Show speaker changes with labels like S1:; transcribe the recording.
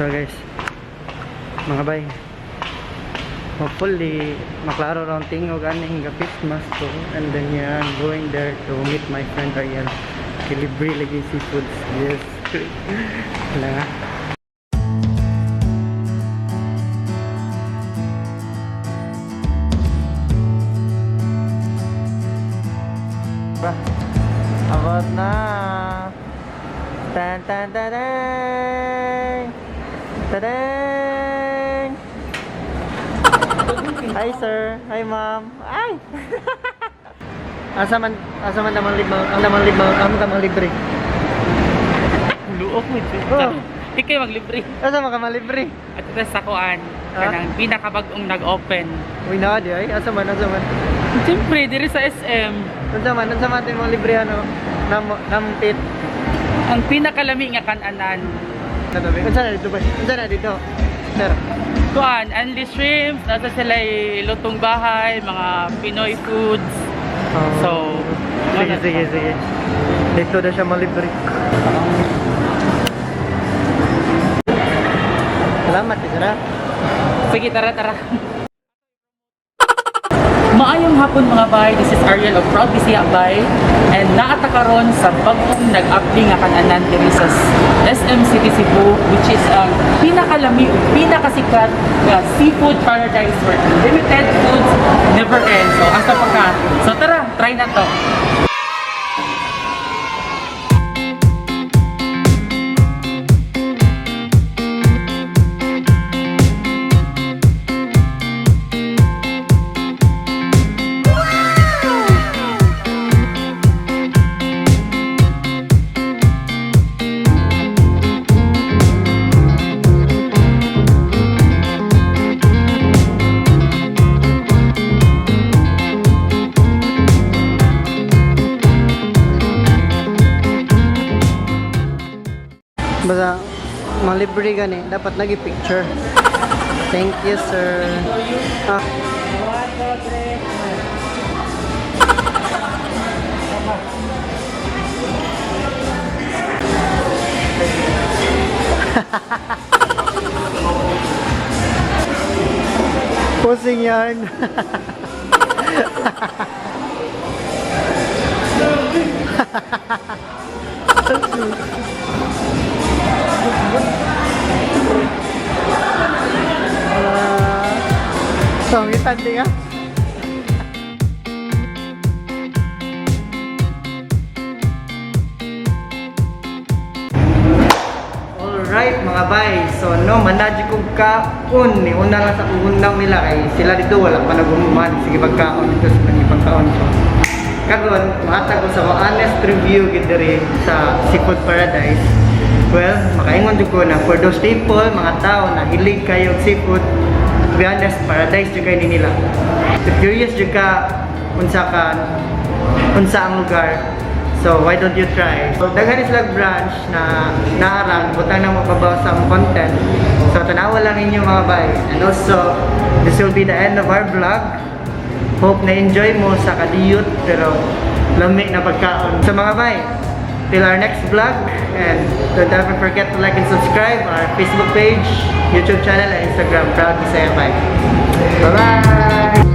S1: So guys, mga bay, hopefully maklaro ra ang tingog aning ga face mask ko, and then yeah, I'm going there to meet my friend Ariel. Kilibre lagi seafoods. Yes. Wala. Abot na. Tan tan tan tan. Tadang! Hi, sir. Hi, ma'am. Ay. Asa man namang libre, ang namang libre, ang namang libre.
S2: Luok mo dyan.
S1: Oh.
S2: Di kayo maglibre.
S1: Asa man ka malibre?
S2: At ito sa kuan,
S1: Ah?
S2: kanang pinakabagong nag-open.
S1: Uy na di ay, asa man, asa man.
S2: Siyempre, diri sa SM,
S1: Unsa man din mong libre ano? Nam nampit.
S2: Ang pinakalami nga kananan.
S1: Unsa na dito ba? Unsa na dito? Sir.
S2: Kuan, only shrimps, nasa sila lutong bahay, mga Pinoy foods.
S1: Oh.
S2: So,
S1: Sige, sige, sige. Dito na siya malibre. Salamat, sir. Ah.
S2: Sige, tara, tara. Maayong hapon, mga bay, this is Ariel of Proud Bisaya Bay and naata karon sa bagong nag-upli nga kananan diri sa SM City Cebu, which is ang pinakalami ug pinakasikat nga seafood paradise where unlimited foods never end. So asa pa ka? So tara, try na to.
S1: Basta malibre gani, dapat lagi picture. Thank you, sir. Ah. Posing yarn. Songitan di ka? Alright, mga bay, so no, manadyo kong kaon. Ni una lang sa unang nila kay sila dito wala pa nagumuman. Sige, pagkaon dito sa pagkaon. So, karon mahatag ko sa ko honest review gid diri sa Seafood Paradise. Well, makaingon jud ko na for those people, mga tao na hilig kayo og seafood, to be honest, paradise jud kay ni nila. If curious jud ka unsa ka unsa ang lugar, so why don't you try? So daghan sila branch na naarang butang na mababaw sa among content. So tanawa lang ninyo, mga bay. And also, this will be the end of our vlog. Hope na enjoy mo sa kadiyot pero lami na pagkaon. So mga bay, till our next vlog, and don't ever forget to like and subscribe our Facebook page, YouTube channel, and Instagram, Proud Bisaya Bay. Bye-bye!